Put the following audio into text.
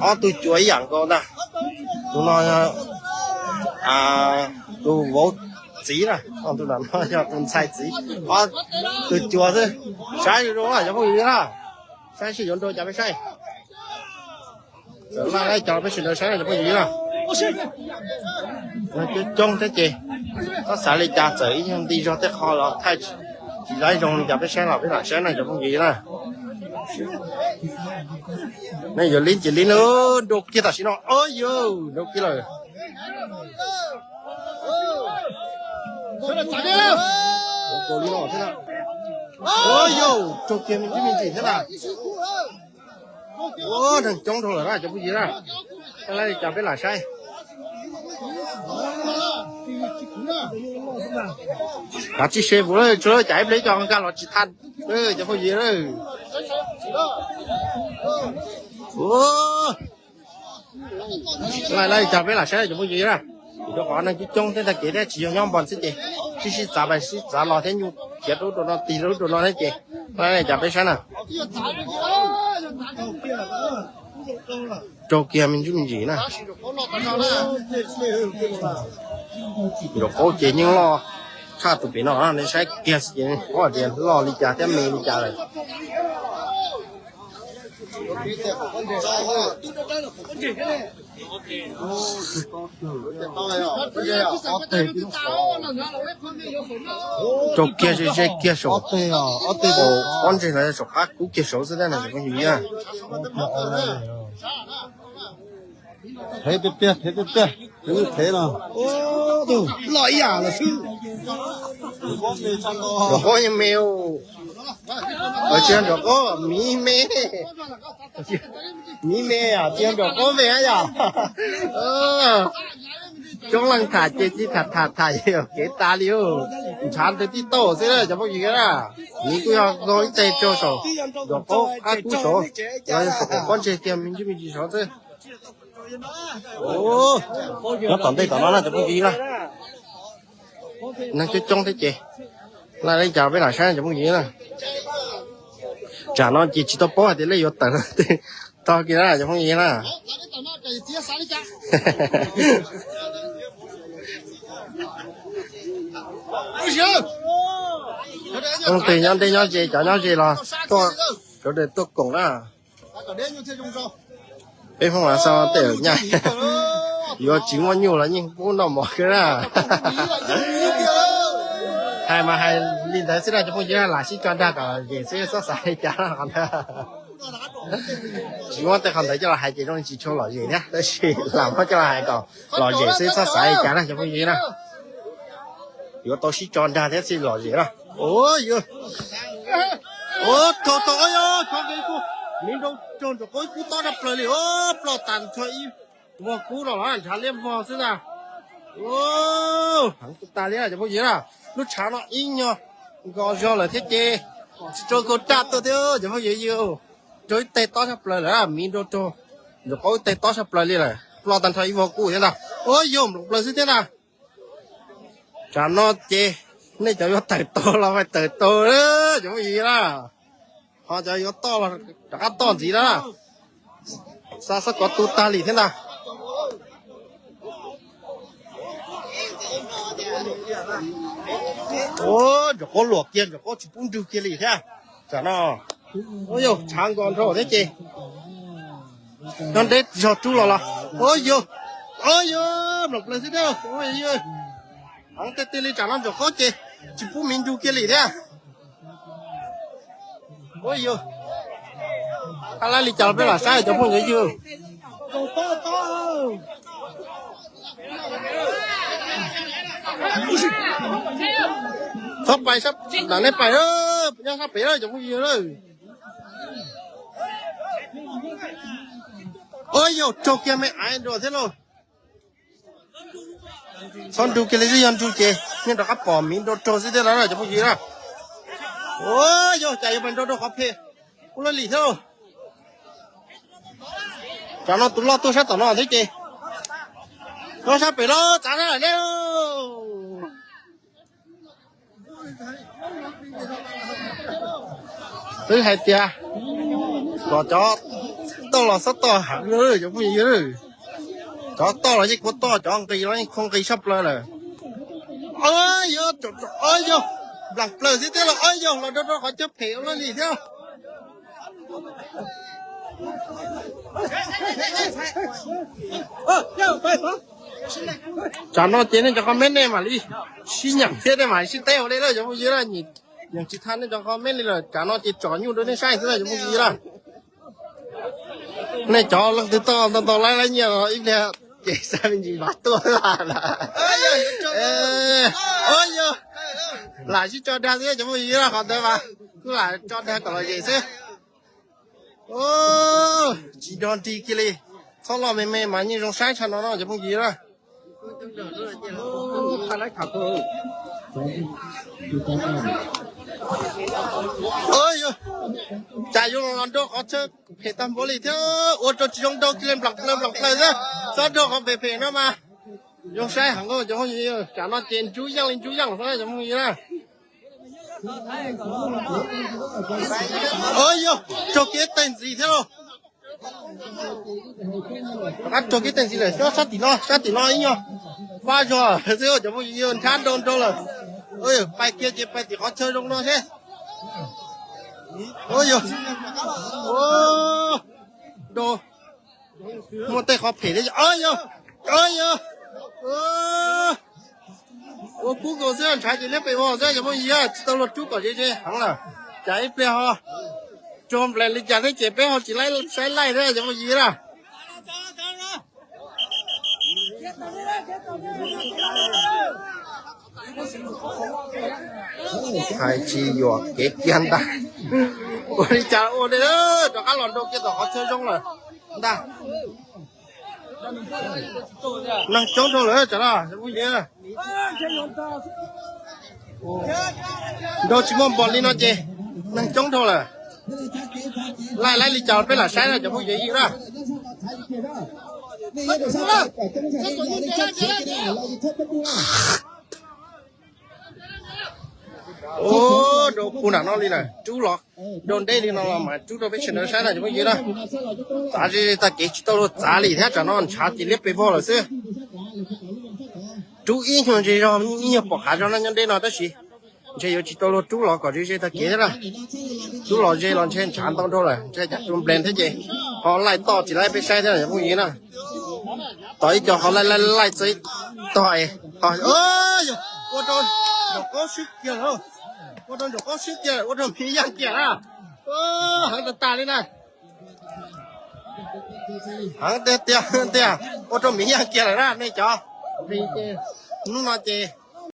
Ob tug cua ib yam nkaus ntag. Tus no tus vauv txiv na, tus no yog tus ntxhais txiv. Ob tug cua xwb. Saib zoo zoo cov phooj ywg na, saib seb yuav nrau cas peb saib. Txawm laj li cas peb sawv daws saib cov phooj ywg na. Coob coob thiab ces txhob xav li cas, txawm ib nyuag nti zog tej qho los thaij tsis zoo li cas peb saib los peb lam saib na cov phooj ywg na. Nej yuav li ces li na, nrau kiag tam sim no, o yau, nrau kiag lawm. Ua li no thiab na, o yau, raug kiag me ntsis me ntsis thiab na. Ua neeg coob dhau lawm na cov phooj ywg na. Saib li cas peb lam saib. Kav tsij se puv lawm, tsuas lawv cas ib pliag cov nkag los tsis tau cov phooj ywg. Laij laij cas peb lam saib cov phooj ywg na. Vim rau qhov neeg coob coob thiab tag kev thiab tsis yog nyob npog xwb ces sib sib txav pais sib txav los thiab nyuj khiav rau ub rau no tig rau ub rau no thiab ces laij laij cas peb saib na. Raug kiag me ntsis me ntsis na. Nraum qaub ces yeej loj tshaj tus pem no, nej saib kiag xwb ces paub tias loj li cas thiab me li cas lawm. Raug kiag ze ze kiag saum, pob ntseg los saum qab kub kiag saud xwb tab no cov phooj ywg na. Thev tiag tiag, thev tiag tiag, thev no. Loj ib yam lawm xwb. Nraum qaub yeej me, tsis yog nraum qaub, miv me. Miv me, tsis yog nraum qaub me yom. Coob leej tham ces cia tham tham tham kev tas li. Ntshav ntes tij tauj xwb cov phooj ywg na. Miv kuj yog ib teg rau saum nraum qaub qab kub saud, los yog saum pob ntseg kiag me ntsis me ntsis saud xwb. Nyob tom ntej tom no na cov phooj ywg na. Neeg coob coob thiab ces laij li cas peb lam saib cov phooj ywg na. Tsam no ces tsis tau paub hais tias lej yuav tawm tog kiag na cov phooj ywg na. Leej twg nyob ntej nyob ze, cov nyob ze los tuaj, sawv daws tuaj koom na. Peb Hmoob Lav Xaus tej nyaj yuav tsis muaj nyuj los yeej pub noj mov kiag na. Hais mas hais li ntawd xwb na cov phooj ywg, lam sib tso dag kom zem xwb txhob xav li cas na qhov ntawd. Tsis muab tej qhov ntawd coj los hais ces zoo li tsis tshua lom zem thiab, tab sis lam muab coj los hais kom lom zem xwb txhob xav li cas na cov phooj ywg na. Yuav tau sib tso dag thiab thiaj lom zem na. Ua, raug tau, ua, chov nqe kub, miv nrau raug nraum qaub ib kub tob tshaj plaws li, ploj tag nrho ib vog kub no los ntshav liab vog xwb ntag. Heev tag li cov phooj ywg na, lub tshav no ib nyuag nko zog lawm thiab ces tsis tshua kub raj tuaj thiab cov phooj ywg. Raug ib teg tob tshaj plaws lawm, miv nrau raug nraum qaub ib teg tob tshaj plaws li lawm, ploj tag nrho ib vog kub thiab ntag. Ua, yog nploos plaws xwb thiab ntag. Tsam no ces nej cov yuav tawm tau los pais tawm tau, cov phooj ywg na. Ho cov yuav toj los rov qab toj ntxiv na. Xa xab kov tu tag li thiab ntag. Ua, nraum qaub luam kiag, nraum qaub tsis pub nrug kiag li thiab. Tsam no, ua, yog tshav nko nrho thiab ces nyob deb zog rub los los. Ua, yog, ua, yog nploos plaws xwb thiab. Heev tiag tiag li, tsam no nraum qaub ces tsis pub miv nrug kiag li thiab. Ua, yog, hab lab li cas los peb lam saib cov phooj ywg. Txhob pais sab, lam nej pais, nyob sab pem lawm cov phooj ywg lawm. Ua, yog raug kiag me aiv nrua thiab lauj. Txhob nrug kiag li xwb, yog nrug ces yeej rov qab pom miv nrau raug xwb thiab no cov phooj ywg na. Ua, yog cas yuav pais nrau rau qhov phem ua luaj li thiab. Tsam no tus loj tuaj sab tom no thiab ces nyob sab pem los txav sab lawm ne. Twb hais tias kom cov Los xob toj heev, cov phooj ywg. Cov toj los yeej kuv toj, cov nqis los yeej khuv nqis tshaj plaws lawm. Yog, yog, nplas plaws thiab los, yog los rau rau qhov chaw phem ua luaj li thiab. Tsam no ces nej cov comment nej mam li sib nyeem thiab nej mam sib teb ua li lawm cov phooj ywg na. Nyeem tsis tau nej cov comment li lawm, tsam no ces tsom nyuj rau nej saib xwb na cov phooj ywg na. Nej cov leej twg toj ntau ntau laib laib nyiaj los ib pliag ces xav me ntsis npam tuaj lawm. Lam sib tso dag xwb cov phooj ywg na, qhov ntawd mas kuj lam tso dag kom lom zem xwb. Tsis nrog nrig kiag li. Txhob loj me me mas yeej zoo saib tshaj no no cov phooj ywg na. Cas yuav los nrau qhov chaw phem tag npaum li thiab, ua rau tsis zoo nrau kiag li, nplas plaws nplas plaws xwb. Txhob nrau qhov phem phem no mas. Zoo saib heev cov phooj ywg, tsam no ces ntsub yeej li ntsub yeej xwb cov phooj ywg na. Yog, raug kiag ib teg ntxiv thiab lauj. Rov qab raug kiag ib teg ntxiv lawm, sab tim no, sab tim no ib nyuag fab zog xwb cov phooj ywg, nrhab nrau nrau lawm. Pais kiag ces pais tim qhov chaw zoo no seb. Yog, nrau muaj tej qhov phem thiab. Yog, yog, ua kub nkaus xwb, ntshav ces liab pes vog xwb cov phooj ywg, tsis tau luag rub kom ze ze heev lawm. Cas ib pliag ho raug nplees li cas thiab ces peb ho tsis laib saib laij thiab cov phooj ywg na. Hais tsis yuam kev kiag ntag. Ua li cas ua li, rov qab los nrau kiag tom qhov chaw zoo lawm ntag. Neeg coob dhau lawm tsam no phooj ywg. Nrau tsis muaj npaum li no ces neeg coob dhau lawm. Laij laib li cas peb lam saib na cov phooj ywg na. Ua rau kuv nram no li lawm, rub los rau ntej li no los mas rub rau peb sawv daws saib na cov phooj ywg na. Txav ze ze tag kev tsis tau luag txav li thiab, tsam no ntshav ces liab pes vog lawm xwb. Rub ib nyuag ze zog ib nyuag pom qab zog no nyob deb no tab sis ntshe yuav tsis tau luag rub los kom ze ze tag kev thiab na. Rub los ze los ntshe ntshav ntau dhau lawm, ntshe cas tus nplees thiab ces ho laij toj tsis laib peb saib thiab cov phooj ywg na. Tos ib co ho laij laij laij txog ib tog es, yog, ua rau ntsaum qaub swb kiag lawm, ua rau ntsaum qaub swb kiag, ua rau miv yaaj kiag na. Heev tas tas li na. Heev tiag tiag tiag, ua rau miv yaaj kiag lawm na nej cov. Hnub no ces